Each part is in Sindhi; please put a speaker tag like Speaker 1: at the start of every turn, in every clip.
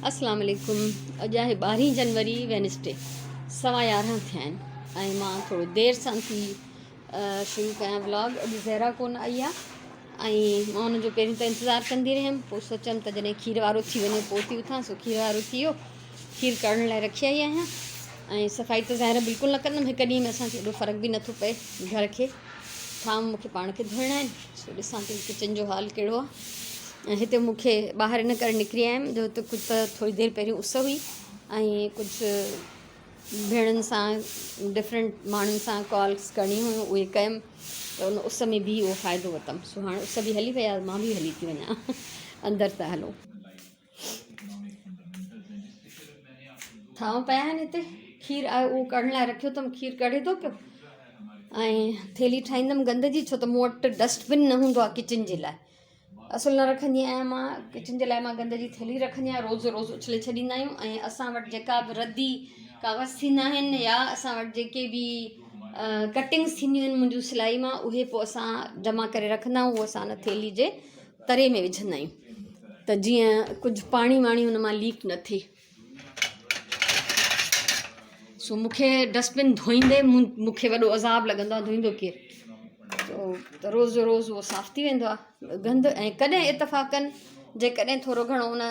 Speaker 1: اسلام عليڪم اڄ آهي ٻارهين جنوري وينسڊي 11:15 ٿيا آهن ۽ مان ٿورو دير سان ٿي شروع ڪيان ولاگ. اڄ زهرا ڪونه آئي آهي ۽ مان ان جو پهريون ته انتظار ڪندي رهيم، پوء سوچيم ته جڏهن کير وارو ٿي وڃي پوء ٿي اٿان. سو کير وارو ٿي ويو، کير ڪرڻ لاء رکي آئي آهيان ۽ صفائي ته ظاهر بلڪل نه ڪندم. هڪ ڏينهن ۾ اسانکي ايڏو فرق به نٿو پئي گهر کي. ٿانو مون کي پاڻ کي ڌوئڻا آهن، سو ڏسان ٿي ڪچن جو حال ڪهڙو آهي. ۽ هتي مون کي ٻاهر ان ڪري نڪري آيم جو هتي ڪجهه ته ٿوري دير پهريون اس هئي ۽ ڪجهه ڀيڻن سان ڊفرنٽ ماڻهن سان ڪالس ڪرڻيون هيون، اهي ڪيم ته ان اس ۾ به اهو فائدو ورتم. سو هاڻي اس به هلي وئي آهي، مان به هلي ٿي وڃان اندر ته هلو. ٿانو پيا آهن هتي، کير آهي اهو ڪڙهڻ لاء رکيو اٿم، کير ڪڙهي ٿو پيو ۽ ٿيلهي ٺاهيندم گند جي، ڇو ته مون وٽ ڊسٽ بن نه هوندو آهي ڪچن جي لاء، اصل نه رکندي آهيان مان ڪچن جي لاء. مان گند جي ٿيلهي رکندي آهيان، روز روز اڇلي ڇڏيندا آهيون. ۽ اسان وٽ جيڪا به ردي ڪاغذ ٿيندا آهن يا اسان وٽ جيڪي به ڪٽنگس ٿينديون آهن منهنجون سلائي مان، اهي پوء اسان جمع ڪري رکندا آهيون. اهو اسان ان ٿيلهي جي تري ۾ وجهندا آهيون ته جيئن ڪجهه پاڻي واڻي ان مان ليڪ نه ٿئي. سو مون کي ڊسٽ بن ڌوئيندي مون کي وڏو عذاب لڳندو آهي، ڌوئيندو ڪير؟ سو ته روز جو روز اهو صاف ٿي ويندو آهي گند. ۽ ڪڏهن اتفاقن جيڪڏهن ٿورو گهڻو ان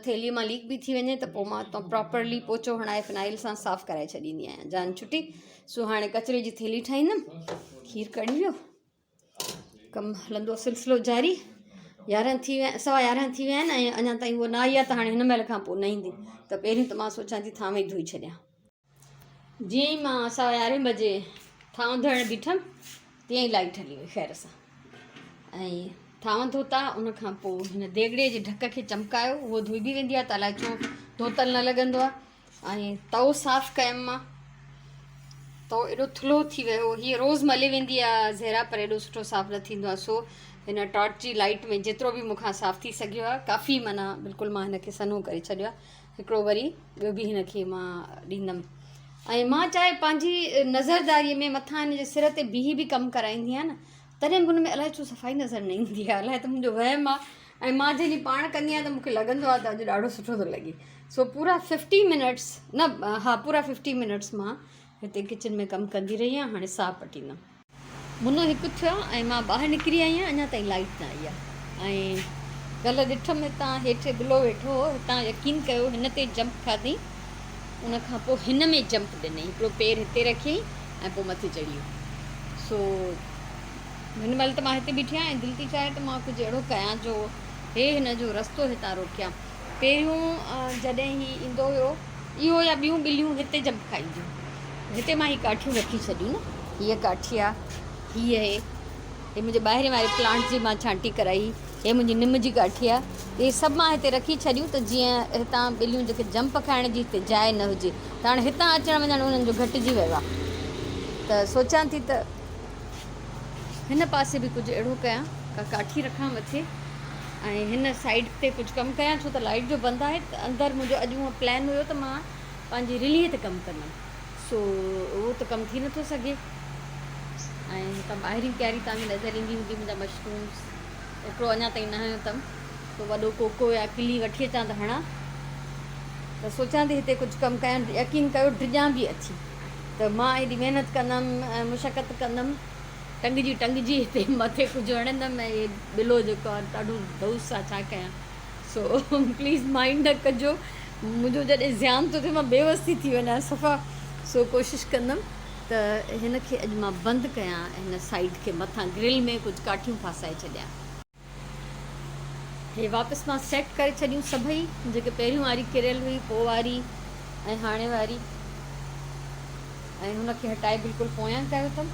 Speaker 1: ٿيلهي مان ليڪ به ٿي وڃي ته پوء مان اتان پراپرلي پوچو هڻائي فنائل سان صاف ڪرائي ڇڏيندي آهيان، جان ڇٽي. سو هاڻي ڪچري جي ٿيلهي ٺاهيندم. کير ڪڙهي ويو، ڪم هلندو، سلسلو جاري. 11 ٿي ويا، 11:15 ٿي ويا آهن ۽ اڃا تائين هوء نه آئي آهي ته هاڻي هن مهل کان پوء نه ايندي ته پهريون ته مان سوچان ٿي ٿانو ئي ڌوئي ڇڏيان. جيئن ئي مان 11:15 بجي ٿانو ڌوئڻ بيٺم تيئن ئي لائيٽ هلي وئي خير سان ۽ ٿانو ڌوتا. ان کان پوء هن ديڳڙي جي ڍڪ کي چمڪايو، اهو ڌوئبي ويندي آهي ته الائي ڇو ڌوتل نه لڳندو آهي. ۽ تئو صاف ڪيم مان، تئو ايڏو ٿلهو ٿي ويو. هيء روز ملي ويندي آ زهرا پر ايڏو سٺو صاف نه ٿيندو آ. سو هن ٽارچ جي لائيٽ ۾ جيترو به مون کان صاف ٿي سگهيو آ ڪافي، معنيٰ بلڪل مان هن کي سنهو ڪري ڇڏيو آ. هڪڙو وري ٻيو به هن کي مان ڏيندم. ۽ مان چاهي پنهنجي نظرداريء ۾ مٿان هن جي سر تي بيهي به ڪم ڪرائيندي آهيان نه، تڏهن به ان ۾ الائي ڇو صفائي نظر نه ايندي آهي. الائي ته منهنجو وهم آ ۽ مان جنهن ڏينهن پاڻ ڪندي آهيان ته مون کي لڳندو آهي ته اڄ ڏاڍو سٺو ٿو لڳي. سو پورا ففٽي منٽس نه، ها پورا ففٽي منٽس مان هتي ڪچن ۾ ڪم ڪندي رهي آهيان. هاڻي ساهه پٽيندم. منو هڪ ٿيو ۽ مان ٻاهر نڪري آئي آهيان، اڃا تائين لائيٽ نه آئي آهي. ۽ ڪلهه ڏٺم هتان هيٺ ٻلو ويٺو هو، هتان يقين ڪيو هن تي جمپ کاڌئين، ان کان پوء هن ۾ جمپ ڏنئين، هڪڙو پير هتي رکيائين ۽ پوء مٿي چڙهي ويو. سو هن مهل ته مان هتي بيٺي آهيان ۽ دل ٿي چاهي ته مان ڪجهه اهڙو ڪيان جو هي هن جو رستو هتان روڪيان. پهريون جڏهن هي ايندو هيو، اهو يا ٻيون ٻليون هتي جمپ کائينديون. هتي مان هي ڪاٺيون رکي ڇڏيون نه، هيء ڪاٺي آ، هيء هي، هي منهنجي ٻاهرين واري پلانٽ جي مان ڇانٽي ڪرائي، هي منهنجي نم جي ڪاٺي آ. اهي سڀ مان هتي رکي ڇڏيون ته جيئن هتان ٻليون جيڪي جمپ کائڻ جي هتي جاء نه هجي ته هاڻي هتان اچڻ وڃڻ انهن جو گهٽجي ويو آ. ته سوچان ٿي ته هن پاسي به ڪجهه اهڙو ڪيان، ڪا ڪاٺي رکان مٿي ۽ هن سائيڊ تي ڪجهه ڪم ڪيان، ڇو ته لائيٽ جو بند آهي ته اندر منهنجو اڄ هونء پلان هيو ته مان پنهنجي رليء تي ڪم ڪندم، سو اهو ته ڪم ٿي نٿو سگهي. ۽ هتان ٻاهرين ڪياري توهان کي نظر ايندي هوندي. منهنجا مشرومس هڪڙو اڃا تائين نه هنيو اٿم، ڪو وڏو ڪوڪو يا ڪلي وٺي اچان ته هڻان. ته سوچان ٿي هتي ڪجهه ڪم ڪيان. يقين ڪيو ڊڄان به اٿي ته مان ايڏي محنت ڪندم ۽ مشقت ڪندم، ٽنگجي ٽنگجي هتي مٿي ڪجهه هڻندم ۽ هي ٻلو جيڪو آهي ڏاڍو ڌوس آهي، ڇا ڪيان. سو پليز مائنڊ نه ڪجو منهنجو، جڏهن زيان ٿو ٿئي مان بيوس ٿي ٿي وڃان صفا. سو ڪوشش ڪندم ته هن کي اڄ مان بند ڪيان، هن سائيڊ کي مٿان گرل ۾ ڪجهه ڪاٺيون ڦاسائي ڇڏيان. هي واپس مان سيٽ ڪري ڇڏيون سڀئي، جيڪي پهريون واري ڪريل هئي، پوء واري ۽ هاڻي واري، ۽ هن کي هٽائي بلڪل پويان ڪيو اٿم.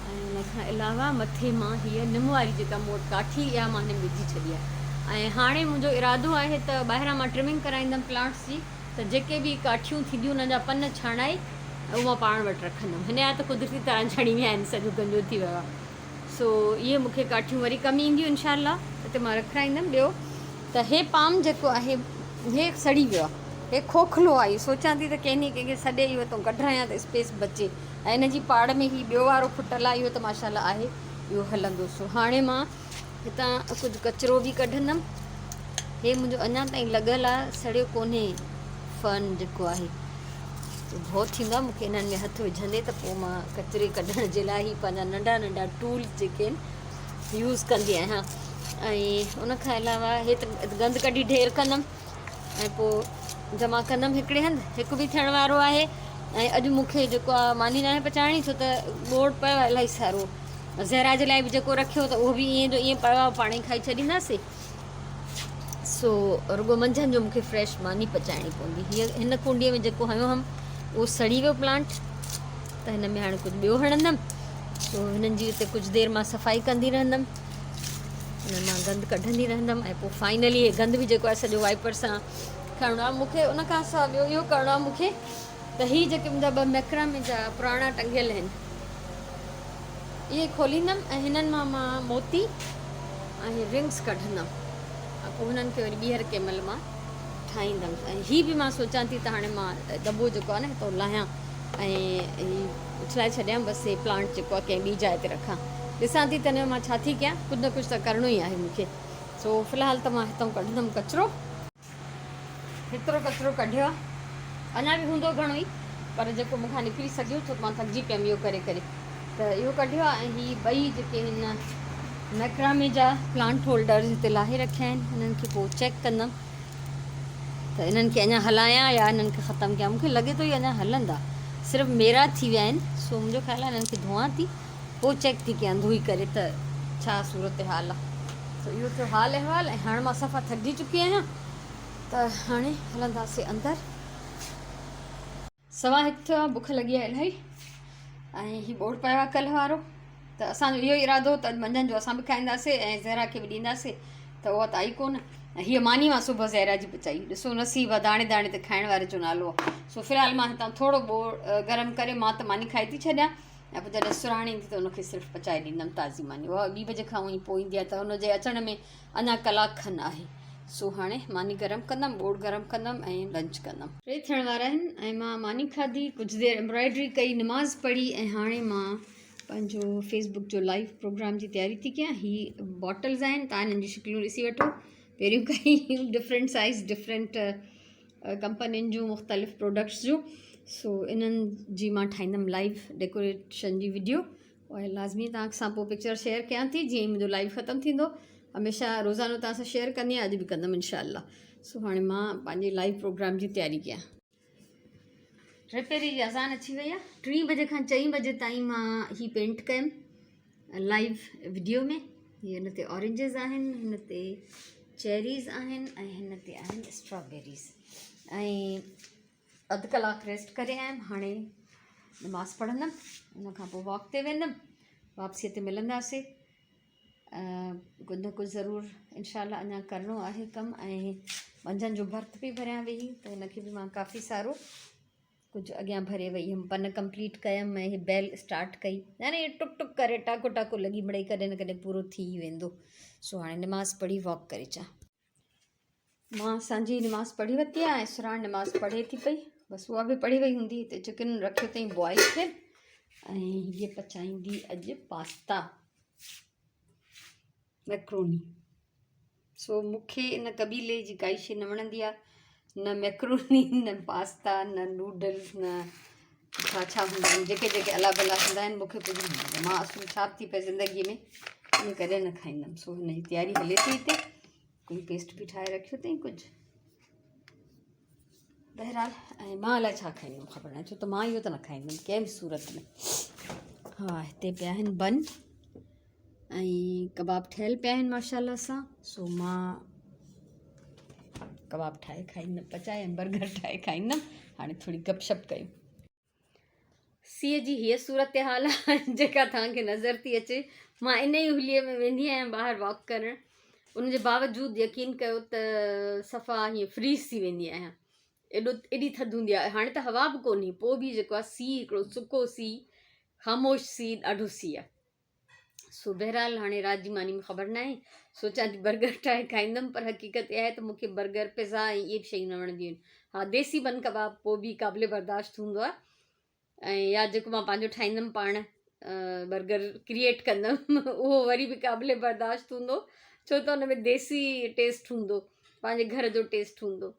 Speaker 1: ۽ ان کان علاوه مٿي مان هيء نم واري جيڪا مون وٽ ڪاٺي اها مان هن ۾ وجهي ڇڏي آهي. ۽ هاڻي منهنجو ارادو آهي ته ٻاهران مان ٽرمنگ ڪرائيندم پلانٽس جي ته جيڪي به ڪاٺيون ٿينديون انهن جا پن ڇاڻائي اهو مان پاڻ وٽ رکندم. هن جا ته قدرتي طرح جهڙي ويا آهن، سڄو گنجو ٿي ويو آهي. سو اهي مون کي ڪاٺيون وري ڪم اينديون انشاء الله، اتي مان رکرائيندم. ٻيو ته هي پام جيڪو آهي هي سڙي ويو آهي، هي کوکلو آهي. سوچان ٿي ته ڪنهن ڏينهن ڪنهن کي سڏي اهو هتون ڪڍرايان ته اسپيس بچي. ۽ ان جي پاڙ ۾ هي ٻيو وارو ڦٽل آهي، اهو ته ماشاء الله آهي، اهو هلندو. سو هاڻي مان هتان ڪجهه ڪچرو به ڪڍندم. هي منهنجو اڃا تائين لڳل آ سڙيو ڪونهي فن جيڪو آهي سو ڀؤ ٿيندو آ مونکي انهن ۾ هٿ وجهندي ته پوء مان ڪچري ڪڍڻ جي لاء هي پنهنجا ننڍا ننڍا ٽولز جيڪي آهن يوز ڪندي آهيان ۽ ان کان علاوه هي ته گند ڪڍي ڍير ڪندم ۽ پوء جمع ڪندم هڪڙي هنڌ هڪ به ٿيڻ وارو آهي ۽ اڄ مونکي جيڪو آ ماني ناهي پچائڻي ڇو ته ٻوڙ پيو آهي الاهي سارو زهرا جي لاء به جيڪو رکيو ته اهو به ائين جو ائين پيو آهي پاڻ ئي کائي ڇڏينداسي سو رڳو منجهند جو مونکي فريش ماني پچائڻي پوندي. هيء هن ڪونڊيء ۾ جيڪو هنيو هئم اهو سڙي ويو پلانٽ ته هن ۾ هاڻي ڪجهه ٻيو هڻندم. سو هنن جي اتي ڪجهه دير مان صفائي ڪندي رهندم، هنن مان گند ڪڍندي رهندم ۽ پوء فائنلي هي گند به جيڪو آهي سڄو وائپر سان کڻڻو آهي مونکي. ان کان سواء ٻيو اهو ڪرڻو آهي مونکي ته هي جيڪي منهنجا ٻه ميڪرامي جا پراڻا ٽنگيل آهن اهي کوليندم ۽ هنن مان مان موتي ۽ رنگس ڪڍندم ۽ پوء هنن کي وري ٻيهر ڪنهن مهل مان ٺاهيندم ۽ هي به مان سوچان ٿي ته هاڻي مان دٻو جيڪو آهي نه هتو لاهيان ۽ هي اڇلائي ڇڏيان بس هي پلانٽ جيڪو آهي ڪنهن ٻي جاء تي رکان. ڏسان ٿي ته هن ۾ مان ڇا ٿي ڪيان، ڪجهه نه ڪجهه ته ڪرڻو ئي آهي مون کي. سو في الحال ته مان هتان ڪڍندم ڪچرو. هيترو ڪچرو ڪڍيو آ، اڃا به هوندو گهڻو ئي پر جيڪو مون کان نڪري سگهيو ڇو ته مان ٿڪجي پيم اهو ڪري ڪري ته اهو ڪڍيو آ. ۽ هي ٻئي جيڪي هن ميڪرامي جا پلانٽ هولڊرز هتي لاهي رکيا آهن انهن کي پوء چيڪ ڪندم ته انهن کي اڃا هلايان يا انهن کي ختم ڪيان. مون کي لڳي ٿو اهي اڃا هلندا، صرف ميرا ٿي ويا آهن. سو منهنجو خيال آهي انهن کي ڌوئان ٿي پوء چيڪ ٿي ڪيان ڌوئي ڪري ته ڇا صورتحال آ. سو اهو ٿيو حال احوال ۽ هاڻ مان صفا ٿڪجي چڪي آهيان ته هاڻي هلنداسين اندر. 1:15 ٿيو آ، بک لڳي آ الاهي ۽ هي ٻوڙ پيو آ ڪلهه وارو ته اسان جو اهو ارادو هو ته اڄ منجهند جو اسان به کائينداسين ۽ زهرا کي به ڏينداسين ته اها ته آئي ڪونه. ۽ هيء ماني مان صبح زهرا جي پچائي، ڏسو نصيب آ، داڻي داڻي تي کائڻ واري جو نالو آ. سو في الحال مان هتان ٿورو ٻوڙ گرم ڪري مان ته ماني کائي ٿي ڇڏيان ۽ پوء جڏهن سرهاڻي ايندي ته ان کي صرف پچائي ڏيندم تازي ماني. اها ٻي بجي کان اونئي پوء ايندي آهي ته ان جي اچڻ ۾ اڃا ڪلاڪ کن آهي. سو هاڻي ماني گرم ڪندم، ٻوڙ گرم ڪندم ۽ لنچ ڪندم. ٽي ٿيڻ وارا آهن ۽ مان ماني کاڌي، ڪجهه دير ايمبرائڊري ڪئي، نماز پڙهي ۽ هاڻي مان پنهنجو فيس بڪ جو لائيو پروگرام جي تياري ٿي ڪيان. هي باٽلز آهن، تان هنن جون شڪليون ڏسي وٺو. پهريون کان ئي ڊفرنٽ سائز ڊفرنٽ ڪمپنين جون مختلف پروڊڪٽس جون. سو انهن جي مان ٺاهيندم لائيو ڊيڪوريشن جي وڊيو ۽ لازمي توهان سان پوء پڪچر شيئر ڪيان ٿي جيئن ئي منهنجو لائيو ختم ٿيندو. هميشه روزانو توهان سان شيئر ڪندي آهيان، اڄ به ڪندم انشاء الله. سو هاڻي مان پنهنجي لائيو پروگرام جي تياري ڪيان. ٽيپهري جي اذان اچي وئي آهي. ٽين بجي کان چئين بجي تائين مان هي پينٽ ڪيم لائيو وڊيو ۾. هي هن تي اورينجز آهن، هن تي چيريز آهن ۽ هن تي آهن اسٽرابيريز. ۽ اڌ ڪلاڪ ريسٽ ڪري آيم. هاڻي نماز پڙهندم، ان کان پوء واڪ تي ويندم، واپسيء تي ملنداسي. ڪجهه نه ڪجهه ضرور انشاء الله اڃا ڪرڻو آهي ڪم. ۽ منجهند جو ڀرت پئي ڀريان ويهي ته هن کي به مان ڪافي سارو ڪجهه اڳيان ڀري وئي هيم. پن ڪمپليٽ ڪيم ۽ هي بيل اسٽارٽ ڪئي، يعني ٽڪ ٽڪ ڪري ٽاڪو ٽاڪو لڳي مڙئي ڪڏهن نه ڪڏهن پورو ٿي ئي ويندو. سو هاڻي نماز پڙهي واڪ ڪري اچان. مان سانجهي جي نماز پڙهي ورتي آهي ۽ سراڻ نماز پڙهي ٿي پئي، بس اها به پڙهي وئي هوندي. هتي چڪن رکيو اٿئي بوائل ٿيل ۽ هيء پچائيندي اڄ پاستا ميڪروني. سو مونکي ان قبيلي جي ڪائي شيء نه وڻندي آهي، نه ميڪروني نه پاستا نه نوڊلز نه ڇا ڇا هوندا آهن، جيڪي جيڪي الا بلا هوندا آهن مونکي ڪجهه نه وڻندو. مان اصل ڇا به ٿي پئي زندگيء ۾ ائين ڪڏهن نه کائيندم. سو هن جي تياري هلي ٿي، هتي ڪوئي پيسٽ به ٺاهي رکيو اٿئي ڪجهه. بهرحال ۽ مان الائي ڇا کائيندم خبر ناهي، ڇو ته مان اهو ته نه کائيندم ڪنهن به صورت ۾. ها هتي پيا آهن بن ۽ ڪباب ٺهيل پيا آهن ماشاء الله سان. سو مان ڪباب ٺاهي کائيندم، پچائي ۽ برگر ٺاهي کائيندم. هاڻي ٿوري گپ شپ ڪيون. سيء جي هيء صورتحال آهي جيڪا توهان کي نظر ٿي اچي. مان ان ئي حليي ۾ ويندي آهيان ٻاهر واڪ ڪرڻ، ان جي باوجود يقين ڪيو ته صفا هيئن فريز ٿي ويندي آهيان، ايڏو ايڏي ٿڌ هوندي آهي. هاڻي ته هوا به ڪونهي پوء به جيڪو آهي سيء هڪڙو سڪو سيء، خاموش سيء، ڏاڍو سيء آهي. سو بهرحال هاڻي رات جي ماني ۾ خبر ناهي، سوچان ٿي برگر ٺاهي کائيندم، پر حقيقت اها آهي ته مون کي برگر پزا ۽ اهي به شيون نه وڻنديون آهن. ها ديسي بن ڪباب پوء به قابل برداشت هوندو آهي ۽ يا جيڪو مان پنهنجو ٺاهيندم پاڻ برگر ڪريئيٽ ڪندم اهو وري به قابل برداشت هوندو، ڇو ته ان ۾ ديسي ٽيسٽ هوندو. پنهنجي گهر جو ٽيسٽ هوندو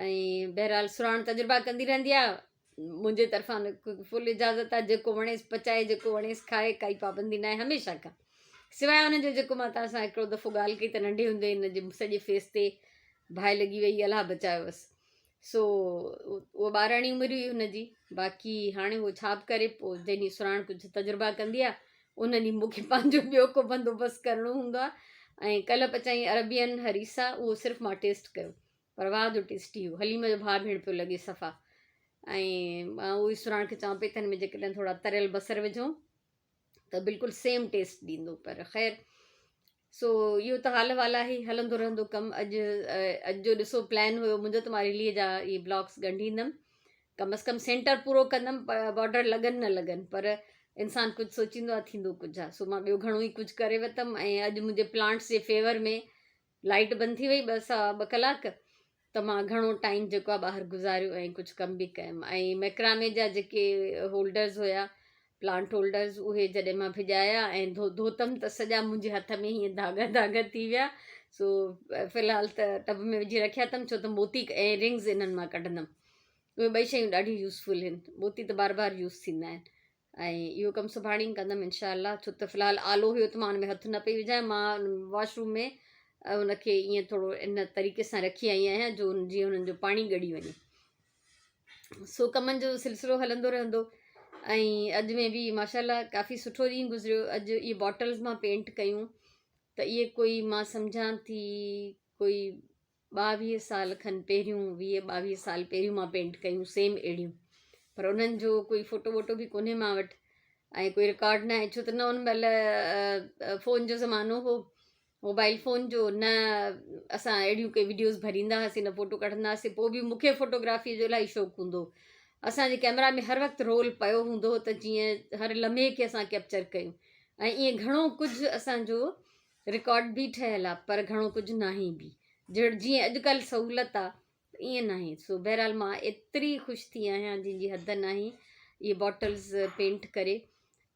Speaker 1: ۽ بهرحال سراڻ تجربا ڪندي رهندي آهي منهنجي طرفان فل اجازت آهي جيڪو وڻيس پچائي جيڪو وڻيس کائي ڪائي پابندي ناهي هميشه کان سواء ان جو جيڪو مان توهان سان هڪڙو دفعو ڳالهه ڪئي ته ننڍي هوندي هن جي سڄي فيس تي باهه لڳي وئي الله بچايو بس سو اها ٻاراڻي عمر هئي هن جي باقي هاڻي هو ڇا به ڪري پوء جنهن ڏينهن سراڻ ڪجهه تجربا ڪندي آهي ان ڏينهن مون کي پنهنجو ٻيو ڪو بندوبست ڪرڻو هوندو آهي ۽ ڪلهه پچائين عربين هريسا اهو صرف مان ٽيسٽ ڪيو پر واهه جو ٽيسٽي هو حليم جو ڀاء ڀيڻ پيو لڳي صفا ۽ مان اهو ئي سراڻ کي چوان پئي ته هن ۾ جيڪڏهن ٿورا تريل بصر وجهون ته بلڪل سيم ٽيسٽ ڏيندو پر خير سو اهو ته حال احوال آهي هلندو رهندو ڪم اڄ اڄ جو ڏسو پلان هيو منهنجو ته مان رلي جا اهي بلاڪس ڳنڍيندم ڪم از ڪم سينٽر پورو ڪندم بارڊر لڳن نه لڳن پر انسان ڪجهه سوچيندو آهي ٿيندو ڪجهه آهي سو مان ٻيو گهڻو ئي ڪجهه ڪري وتم ۽ اڄ منهنجي پلانٽس جي فيور ۾ لائيٽ بند ٿي وئي ٻه سوا ٻه ڪلاڪ ته مان گهڻو ٽائيم جيڪو آهي ٻاهر گذاريو ۽ ڪجهه ڪم به ڪيم ۽ ميڪرامي جا جيڪي هولڊرز هيا پلانٽ هولڊرز اهي جڏهن مان ڀڄايا ۽ ڌو ڌوتم ته سڄا منهنجي هٿ ۾ هيئن ڌاڳا ڌاڳا ٿي ويا سو في الحال ته ٽب ۾ وجهي رکيا اٿم ڇو ته موتي ۽ رنگز انهن مان ڪڍندم اهي ٻئي شيون ڏاڍيون يوزفل آهن موتي ته بار بار يوز ٿيندا آهن ۽ اهو ڪم سڀاڻي ئي ڪندم انشاء الله ڇو ته في الحال آلو هيو ته مان ان ۾ هٿ نه پئي وجهان مان واش روم ۾ ان کي ائين ٿورو ان طريقي سان رکي آئي آهيان جو جيئن انهن جو پاڻي ڳڙي وڃي سو ڪمن جو سلسلو هلندو رهندو ۽ اڄ ۾ به ماشاء الله ڪافي سٺو ڏينهن گذريو اڄ اهي باٽلز مان پينٽ ڪيون ته اهي ڪوئي مان سمجهان ٿي ڪوئي ٻاويهه سال کن پهريون ويهه ٻاويهه سال پهريون مان پينٽ ڪيون سيم اهڙيون پر انهن جو ڪوئي فوٽو ووٽو به ڪونهي مان وٽ ۽ ڪوئي رڪارڊ نه آهي ڇو ته نه ان مهل فون جو زمانو هو موبائل فون جو نه اسان اهڙيون ڪي وڊيوز ڀريندا هئاسين نه فوٽو ڪڍندا هئاسين پوء به مونکي فوٽوگرافي جو الاهي شوق هوندو اسانجي ڪيمرا ۾ هر وقت رول پيو هوندو هو ته جيئن هر لمحي کي اسان ڪيپچر ڪيون ۽ ائين گهڻو ڪجهه اسانجو رڪارڊ به ٺهيل آ پر گهڻو ڪجهه ناهي به جهڙ جيئن اڄڪلهه سهولت آ ائين ناهي سو بهرحال مان ايتري خوش ٿي آهيان جنهن جي حد ناهي اهي باٽلز پينٽ ڪري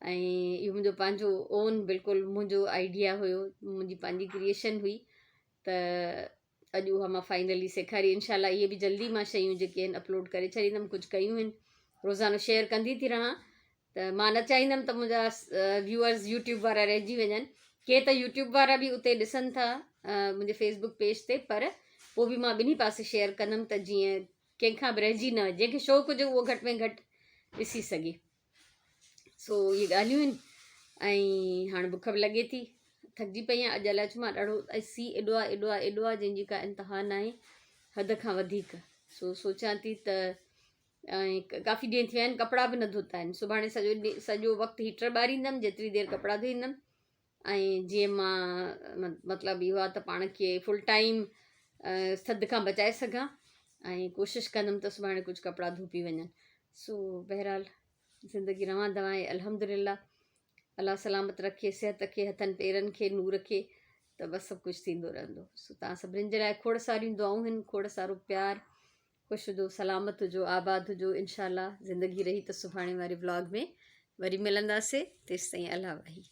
Speaker 1: ۽ اهو منهنجو پنهنجو اون بلڪل منهنجو آئيڊيا هيو منهنجي پنهنجي ڪريئيشن هئي ته اڄ اها مان فائنلي سيکاري انشاء الله اهي به جلدي مان شيون جيڪي آهن اپلوڊ ڪري ڇڏيندم ڪجهه ڪيون آهن روزانو شيئر ڪندي ٿي رهان ته مان نه چاهيندم ته منهنجا ويوئرز يوٽيوب وارا رهجي وڃن ڪي ته يوٽيوب وارا به اتي ڏسن ٿا منهنجي فيس بڪ پيج تي پر پوء به مان ٻنهي پاسي شيئر ڪندم ته جيئن ڪنهن کان به رهجي نه وڃي جنهن کي شوق هجي اهو گهٽ ۾ گهٽ ڏسي سگهي سو اهي ڳالهيون آهن ۽ هاڻي بک به لڳي ٿي ٿڪجي پئي آهيان اڄ الائي ڇو مان ڏاڍو ۽ سي ايڏو آهي ايڏو آهي ايڏو آهي جنهن جي ڪا انتها ناهي حد کان وڌيڪ سو سوچان ٿي ته ۽ ڪافي ڏينهن ٿي ويا آهن ڪپڙا به نه ڌوتا آهن سڀاڻي سڄو ڏينهن سڄو وقت هيٽر ٻاريندم جيتري دير ڪپڙا ڌوئيندم ۽ جيئن مان مطلب اهو آهي ته پاڻ کي فل ٽائيم ٿڌ کان بچائي سگهان ۽ ڪوشش ڪندم ته سڀاڻي ڪجهه ڪپڙا ڌوپي وڃن سو بهرحال زندگي روان دوان آهي الحمد لله الله سلامت رکي صحت کي هٿن پيرن کي نور کي ته بس سڀ ڪجهه ٿيندو رهندو سو تان سڀني جي لاء کوڙ ساريون دعائون آهن کوڙ سارو پيار خوش هجو سلامت هجو آباد هجو انشاء الله زندگي رهي ته سڀاڻي واري ولاگ ۾ وري ملنداسي تيستائين الله واهي.